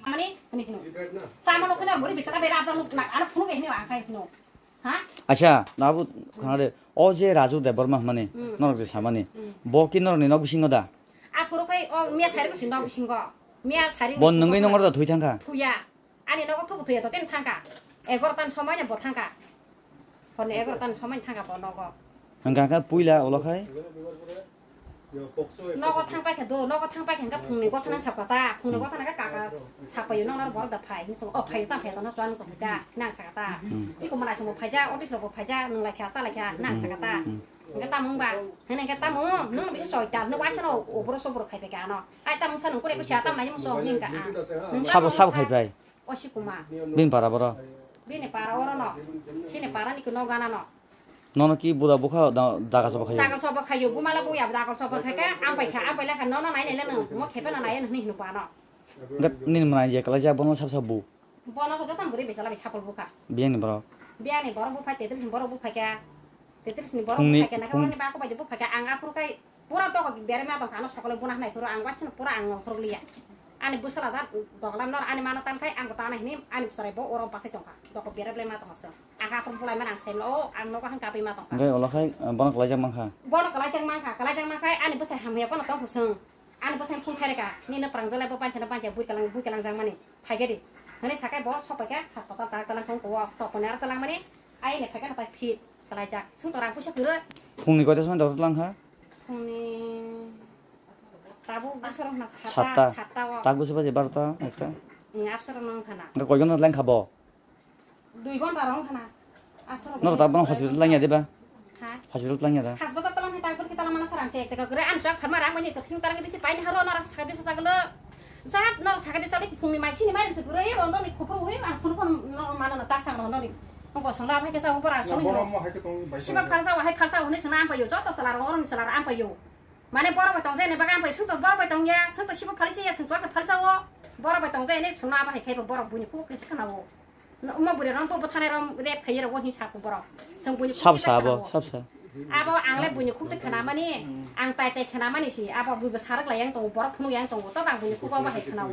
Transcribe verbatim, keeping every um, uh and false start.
Mani, ani hino. Sama no kena buri bicara bera abang nuk nak, anak phunu behni wa angkai hino. Ha? Acha, nabu khangare, o je Raju Debbarma mani, hmm, norok je samani. Hmm. Bo ki norok ni nok bisingo da? Aphuru kai o miya sari ko sin nok bisingo. Miya sari. Bon nungui nongor da thui thangkha. Thuya. Ani nogo thubu thuya to ten thangkha. Egarotan somoi ne bo thangkha. Hone egarotan somoi thangkha bo nogo. Hangka ka puila olo khai. Nogo thang paikha do, nogo thang paikha hingke phungni gotha nang sapkha ta, phungni gotha nang kaka sapayo nang naro borok da phai, hinwi song o phaio ta phai tono chuan ko phai ta, hinang saka ta. Hmm. Iko malai chungo phaija, office rok bo phaija, nung laikha, cha laikha, hinang saka ta. Hmm. Hingke tamo wngba, hene hingke tamo, nung bisa choi ta, nung waisa no oboro soboro khai phaikha ano. Ai tamo sa nung kore ko cha tam lai mo so hingka a. Sabo, sabo khai phai. Osi kuma. Bini para boro. Bini para oro no. Sini para ni kuno gana no. Nono ki buda bukha da-, dagal sobo khayo? Dagal sobo khayo, bumala buya dagal sobo khaika, ampai kha, ampai lekha nono nai nai leno, mo khepe no nai hini hino bano. Gat nini mwnai je kala ja bono sab sab bu. Bono ko jotam guri besala be sapol bukha. Biyang ni borok. Biyang ni borok buphai, tetris ni borok buphai kha. Tetris ni borok buphai kha, naka phungni, oroni bako bai buphai kha, ang aphuru kai Pura doko berema tongkha, ano sokole buna hinai phuru ang waisano pura ang nongkhorok liya. Ani bwsala ja dogolam nor ani mano tankhai, ang bo tana hini ani bwsarai bo oro bachai tongkha. Doko berema tongkha song. Ang kha aphuru bulai mani ang sai o ang nogo hang kapi ma tongkha. Hingke ulo khai, ah, bono kwlaijak mankha. Bono kwlaijak mankha, kwlaijak mankhai ani bwsai hamya bono tongkha song. Ani bwsai phung khaireka, nini prangjak lai bo panchana panchaya bui kalang, bui kalangjak mani. Phaikhe di. Hwnwi sakai bo sokpaikha hospital ta talang thung ko, tokoni aro talang mani. Ai ne phaikha napai fit. Kwlaijak, chwng to rang puisa kwrwi. Phungni koita soni doctor langkha? Phungni tabuk bwswk rok na satta, satta. Satta o. Tak bwswk baje barota, ekta? Ni absor rok nang khana. Hingke koi ghonta langkha bo? Dui ghonta rok wng khana. Absor rok. Noro tak bono hospital langya de ba? Ha? Hospital langya da? Hospital talang hai tak bwrwi talang mana sarang se ekta kwrwi. Ang swk pharma rang mani kwthwng tarang bithi paini haro nara sakha bisa sagalo. Jat nor sakani chali phungni mai sini mai rimse gurui rondo ni khupru hui ang phunu phunu nor mano na ta sang rondo ni. Ang kosong la phai kesa upor asong ni. Siba phalsa wa hai phalsa hwnwi sona ang payo joto sala rong rong sala ang payo. Mane borok bai tong jai ni baga ang payo sung to borok bai tong ya sung to siba phalsa ya sung to phalsa o. Borok bai tong jai ni sona ba hai khai borok buini khu khe khana o. Uma buri rong bo bwthanai rong rep khai rok o hin sa khu borok. Sung buini khu sab khe sa khana bo o. Sab sa. Abo ang le buini khuk twi khwnamani, ang tai tai khwnamani si, abo buibo sarak lai yang tongo, borok phunuk yang tongo, to bang buini khuk abo hai khwnao.